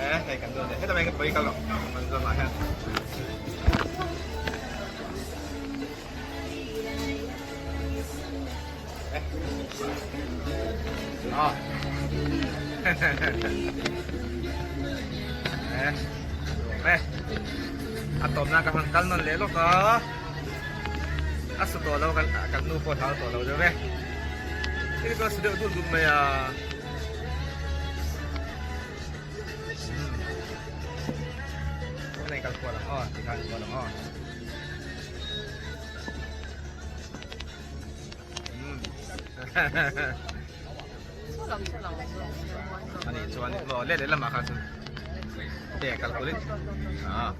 Hei kan dawn e. Heta mai kan kal lo. Kan zawn ah hian. Ah. Eh. A tawp na ka han kal nawn leh lawk a. A su tawh lo kan kan nu pawh hlau tawh lo deuh e. Hei chuan su deuh dut dut mai a. Kan ei kal kual ang aw, tikhan kual ang aw. Ani chuan maw leh leh lamah khan chuan te kal kual in ah.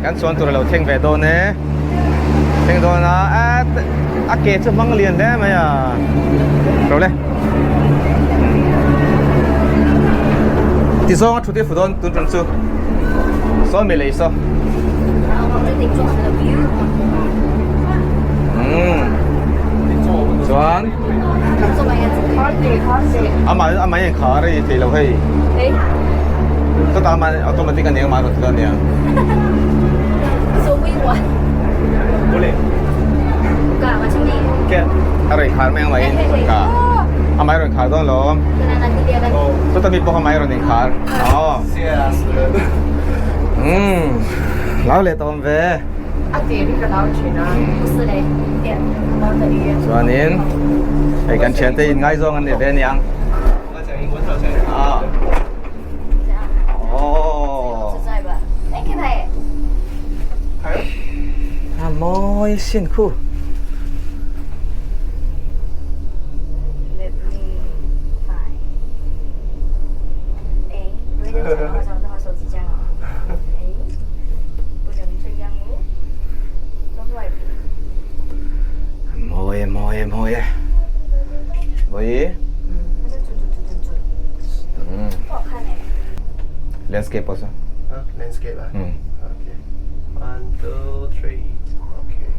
Kan chuan tur a lo thleng ve dawn e. Thleng dawn a, a ke chu hmang lian hle mai a. Ro le. Ti zawng a thut i fu dawn tun tum chu. Saw mi lei saw. Umm. Chuan. Amah amah in khar a i thei lo hei. Chutah amah automatic a nia amah a rawn ti dawn nia. A rawn khar mai ang amah in ka amah a rawn khar dawn lo. Chutah mi pawh amah a rawn inkhar. Aw. Umm. Lau leh tawm ve. Chuanin hei kan thiante in ngaizawng an ni ve aniang. A mawi sin khu. Mawi e mawi e mawi e. Mawi. Landscape also. Landscape ah. Okay. One, two, three. Okay.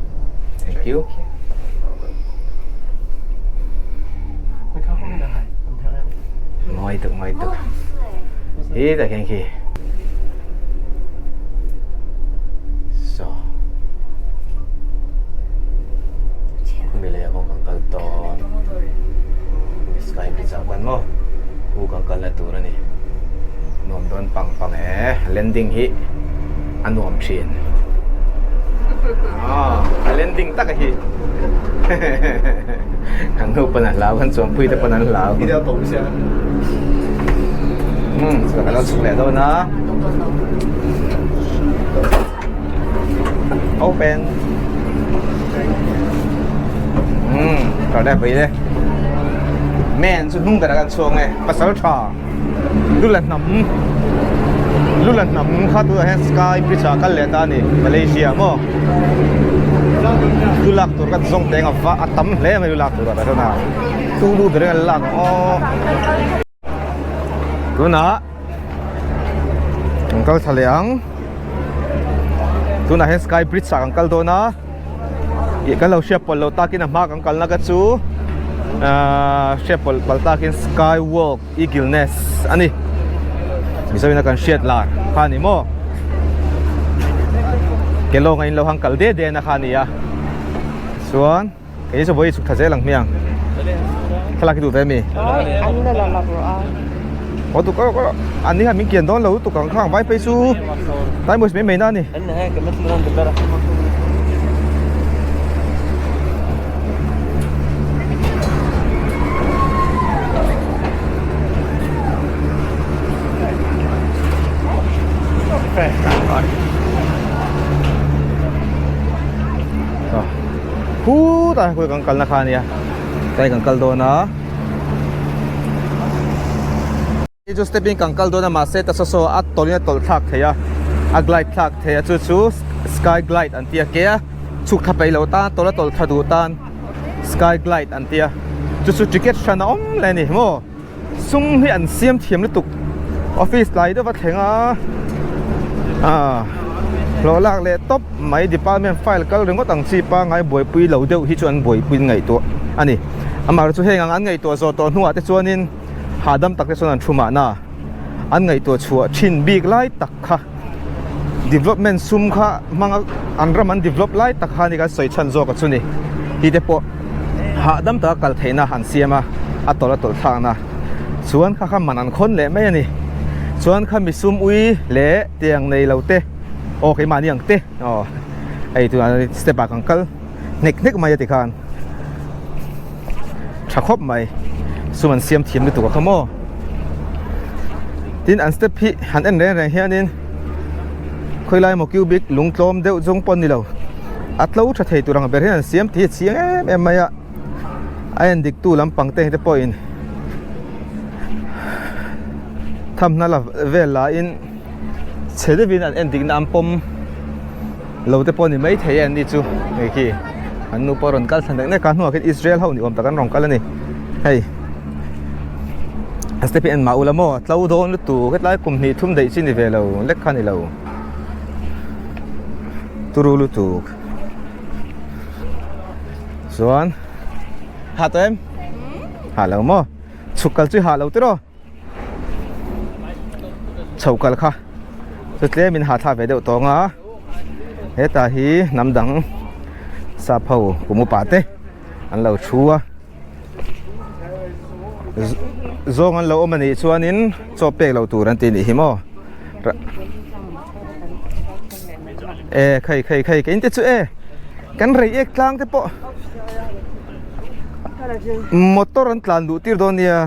Thank you. 你看后面的海，很漂亮。 Mawi tuk mawi tuk. Hi tak hian khi. So. Milei kawng kan kal dawn. Sky bridge ah khuan maw hu kan kalna tur a ni. Nuam dawn pang pang e landing hi a nuam thin. Aw a landing tak a hi. Kan nu pawn a hlau kan chuanpui te pawn an hlau. Umm chutah kan lo chhuk leh dawn a. Open. Umm tha le pui le. Men chu hnung berah kan chhuak nge pasal tha lu la hnam lu la hnam kha tunah hian sky bridge ah kal leh ta a ni Malaysia maw lu lak tur kan zawng teng a va a tam hle mai lu lak tur ah tah chuan a tu lu ber in an lak ang aw. Tunah kan kal thla leh ang tunah hian sky bridge ah kan kal dawn a ih kan lo hriat pawlh loh takin a hma kan kalna ka chu ahh hriat pawlh palh takin sky walk eagle nest a ni mizoin a kan hriat lar kha a ni maw kelawng a in lo hang kal de de na kha a ni a chuan. Kei chu vawi chhuk tha zel ang hmiang. Thlalak hi duh ve mi? An la la lak rawh a. Aw tuk rawh rawh. An ni khan min kian dawn lo lutuk ang khang vai phei chu. Tlai mawi mai mai na a ni. Khutah hian kan kalna kha a nia tlai kan kal dawn a. Hei chu step in kan kal dawn a mahse ta saw saw a tawlh in a tawlh thlak thei a a glide thlak thei a chu chu sky glide an ti a ke a chhuk thla peih loh tan tawlh a tawlh thla duh tan sky glide an ti a chu chu ticket hran a awm leh a ni maw sum hi an siam thiam lutuk office tlai deuh a thleng a ah hlawh lak leh tawp mai department file kal ringawt ang chi pangngai buaipui lo deuh hi chu an buaipui ngaihtuah a ni amaherawhchu heng ang an ngaihtuah zawh tawh hnuah te chuanin. Hahdam tak te chuan an thu mahna an ngaihtuah chhuah thin bik lai tak kha development sum kha hmanga an ram an develop lai tak kha ni kan sawi chhan zawk a chu ni hi te pawh hahdam taka kal theihna an siam a a tawlh a tawlh thlakna chuan kha kha man an khawn leh mai a ni chuan kha mi sum ui leh tiang nei lo te aw keimahni ang te aw hei tunah step ah kan kal. hnek hnek mai a ti khan tha khawp mai sum an siam thiam lutuk a kha maw tin an step hi han en reng reng hianin khawilai emaw cubic lung tlawm deuh zawng pawh a ni lo a tlo tha thei tur ang ber hian an siam tih hi a chiang em em mai a a en dik tu lampang te te pawhin thamna la vel lahin chhe deuhin an en dikna an pawm. Lo te pawh ni mai thei e an ni chu hei khi an nu pawh a rawn kal thla nek nek a hnuah khian Israel ho ni awm tak an rawn kal a ni hei a step hi en mah ula maw a tlo dawn lutuk hetlai kum hnih thum daih chi ni ve lo lek kha ni lo turu lutuk chuan hah tawh em hah lo maw chhuk kal chu i hah lo tiraw. Chho kal kha chu tlem in hahthlak ve deuh tawng a hetah hi hnam dang sap ho kum upa te an lo thu a zawng an lo awm a nih chuanin chaw pek loh tur an ti nih hi maw e khai khai khai ka in te chu e kan rei ek tlang te pawh motor an tlan duh tir dawn nia.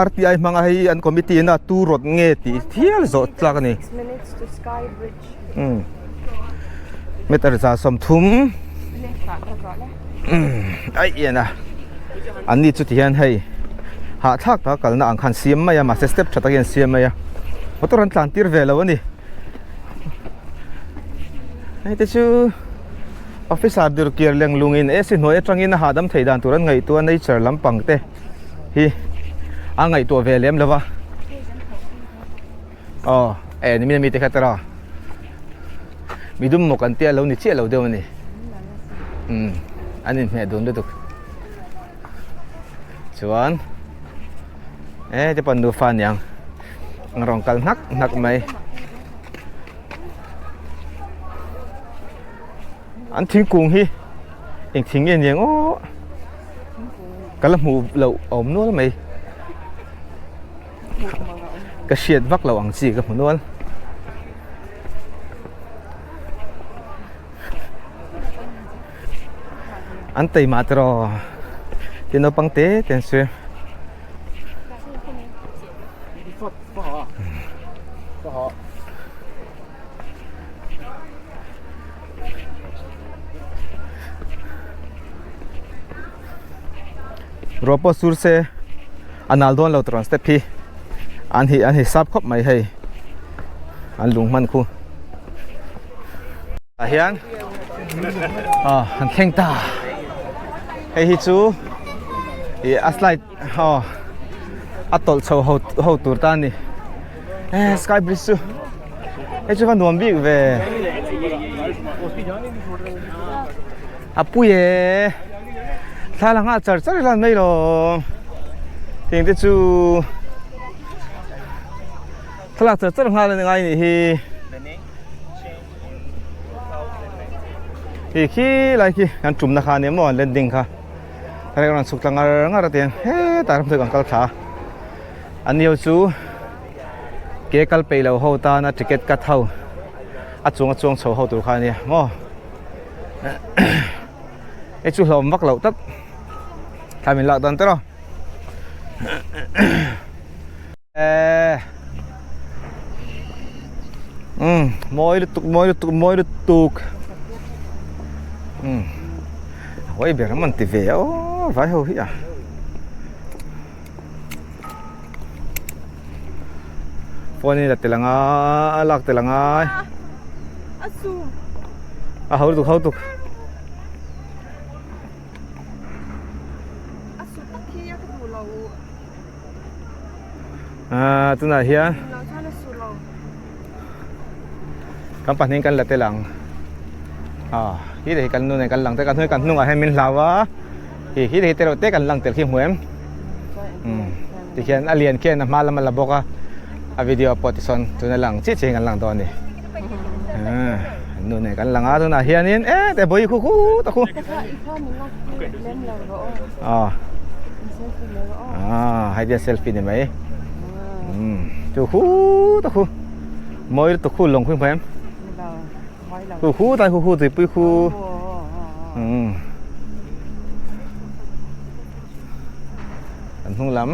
RTI hmanga hei an committee in a tu rawt nge tih thial zawh tlak a ni meter za 30 ai ian a an ni chu ti hian hei hahthlak taka kalna ang khan siam mai a mahse step tha takin an siam mai a motor an tlan tir ve lo a ni hei te chu. Officer Durkir Lenglungin AC hnuai atangin a hahdam theih dan tur an ngaihtuah nature lampang te hi a ngaihtuah ve lem lova. Aw, eh ni mi te kha tara. Midum maw kan tia lo ni chiah lo deuh a ni. Um, an inhmeh dun lutuk. Chuan eh te pan nufa niang ang rawn kal hnak hnak mai. An thingkung hi eng thing nge niang aw ka la hmuh loh a awm nual mai ka hriat vak loh ang chi ka hmu nual an taima tiraw tin naupang te te an sawi. Ruah pawh sur se a nal dawn lo tawh ang step hi an hi an hi sap khawp mai hei an lung hman khu ah hian ah an thleng ta hei hi chu ih a slide aw a tawlh chho ho ho tur ta a ni eh sky bridge chu hei chu va nuam bik ve a pui e thla la nghal char char hian mai lo tiang te chu thlalak char char nghal a ni ngai a nih hi. Hei khi lai khi kan tumna kha ania maw an landing kha rek rawn chhuk tla ngar ngar a tiang hetah ram chu kan kal thla a an nio chu ke kal peih lo ho tana ticket cut ho a chung a chuang chho ho tur kha ania maw hei chu hlawm vak loh tlat thla min lak dan tawrh a. Eh. Um, mawi lutuk, mawi lutuk, mawi lutuk. Umm hawi ber a man ti ve a aw vai ho hi a. Phone in la tel anga a lak tel anga a ho tuk ho tuk. Ah tunah hian kan pahnih kan la tel ang ah hi leh hi kan nu nen kan lang te kan hnuai kan hnungah hian min hlau a hi hi leh hi te reuh te kan lang tel khi hmu em umm tikhian a lian khian a hma lam a la bawk a a video pawh tisawn tuna lang chiah chiah hi kan lang dawn a ni ah nu nen kan lang a tunah hianin e te bawi khu khu ta khu ah ah hei hian selfie ni mai umm chu khu ta khu mawi lutuk khu lawng khu hmu em khu khu tai khu khu tuipui khu umm an hnung lam.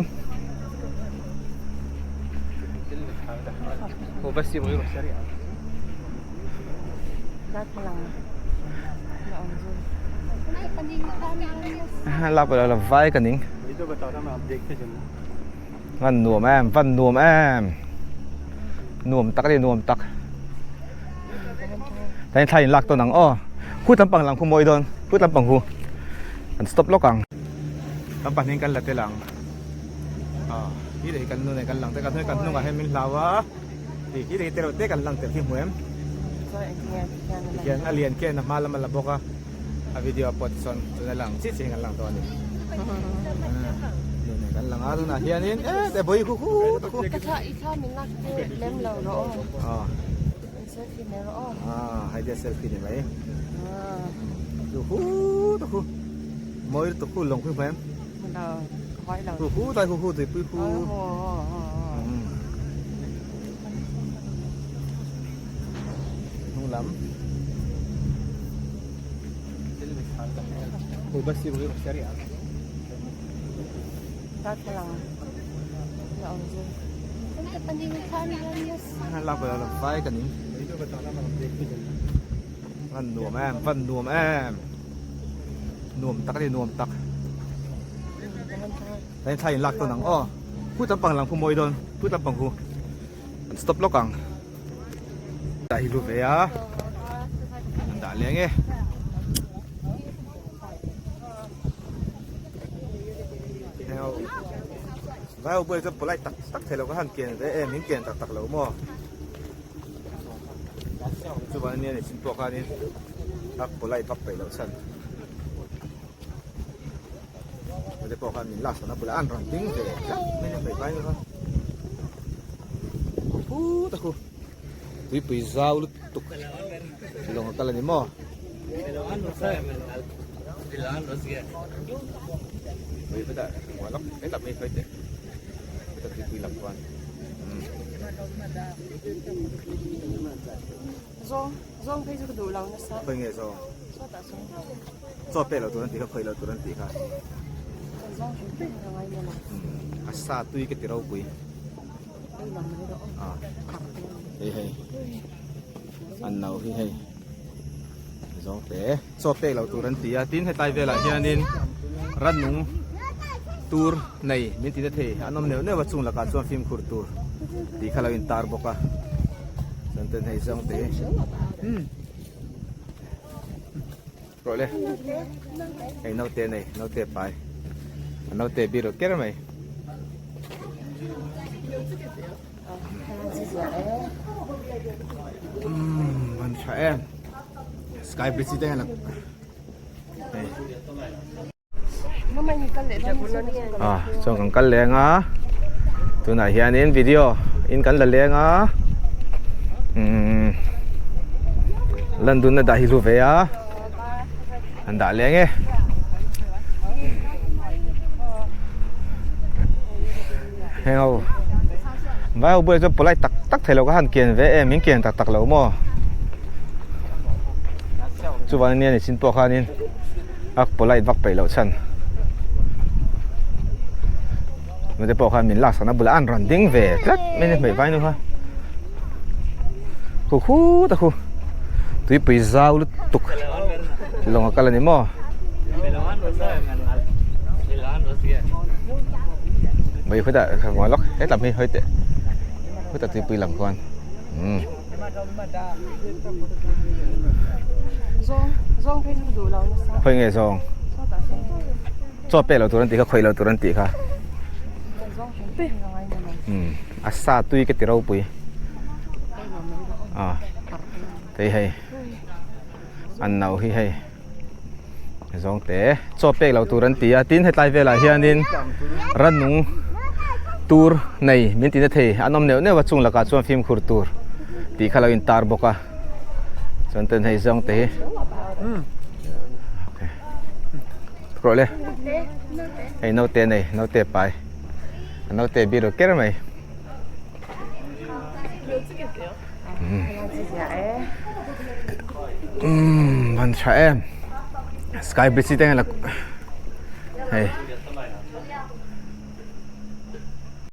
Lak lo la vai ka ning van nuam em van nuam em nuam tak a ni nuam tak tain thla in lak tawn ang aw khut lampang lang khu mawi dawn khut lampang khu an stop lawk ang kan pahnih kan la tel ang. Ah, hi leh hi kan nu nen kan lang te kan kan hnungah hian min hlau a hi hi leh hi te reuh te kan lang tel khi hmu em tihian a lian khian a hma lam a la bawk a a video pawh tichuan tuna lang chiah chiah hi kan lang dawn a ni nu nen kan lang a tunah hianin e te bawi khu khu ta khu ah ah hai dia selfie ni mai tu khu ta khu mawi lutuk khu lawng khu hmu em. Khu khu tai khu khu tuipui khu. Hnung lam. Lak lo la vai ka ning. Van nuam em, van nuam em. Nuam tak a ni, nuam tak. Tain thla in lak tawn ang aw. Phut lampang lang khu mawi dawn, phut lampang khu. An stop lawk ang. Dah hi lu ve a. An dah leng e. Heo. Vai ho buai chuan polite tak tak thei lo ka han ken ve em, min ken tak tak lo maw. Chuan ania ni chin pawh khanin a polite vak peih loh chhan te pawh khan min lak sawn a bulah an rawn ding ve tlat mai a hmei vai kha phut a khu tuipui zau lutuk lawng a kal a ni maw. Zawng zawng phei chu ka duh lo nasa. Khawi nge zawng? Sawtah sawn. Chaw pek lo tur an tih kha khawi lo tur an tih kha. Zawng hrim hrim ka ngai nilo. A sa tui ka ti ropui. Ei lang mai rawh aw. Ah. Hei hei. An no hi hei. Zawng te. Chaw pek lo tur an ti a tin hetlai velah hianin rannung tur nei min ti na thei an awm neuh neuh a chung lakah chuan fimkhur tur tih kha lo in tar bawk a chuan ten hei zawng te umm rawh le hei naute nei naute pai a naute biru ker mai. Umm van tha em sky bridge te hian hei ah chuan kan kal leng a tunah hianin video in kan la leng a umm London a dah hi hlu ve a an dah leng e. Heng ho vai ho bulah chuan polite tak tak thei lo ka han kian ve em min kian tak tak lo maw chuvang ania ni chin pawh khanin a polite vak peih loh chhan mite pawh khan min lak sakna bulah an rawn ding ve tlat mai ni hmei vai nu kha khu khu ta khu tuipui zau lutuk. Lawng a kal a ni maw? Mai khawtah kha lawk hetlam hi hawi teh khawtah tuipui lam khuan umm. Khawi nge zawng? Chaw pek lo tur an tih kha khawih lo tur an tih kha. Umm a sa tui ka ti ropui. Ah tei hei an no hi hei zawng te chaw pek lo tur an ti a tin hetlai velah hianin rannung tur nei min ti na thei an awm neuh neuh a chung lakah chuan fimkhur tur tih kha lo in tar bawk a chuan ten hei zawng te hi rawh le hei naute nei naute pai a naute biru ker mai. Umm van tha em sky bridge te la hei.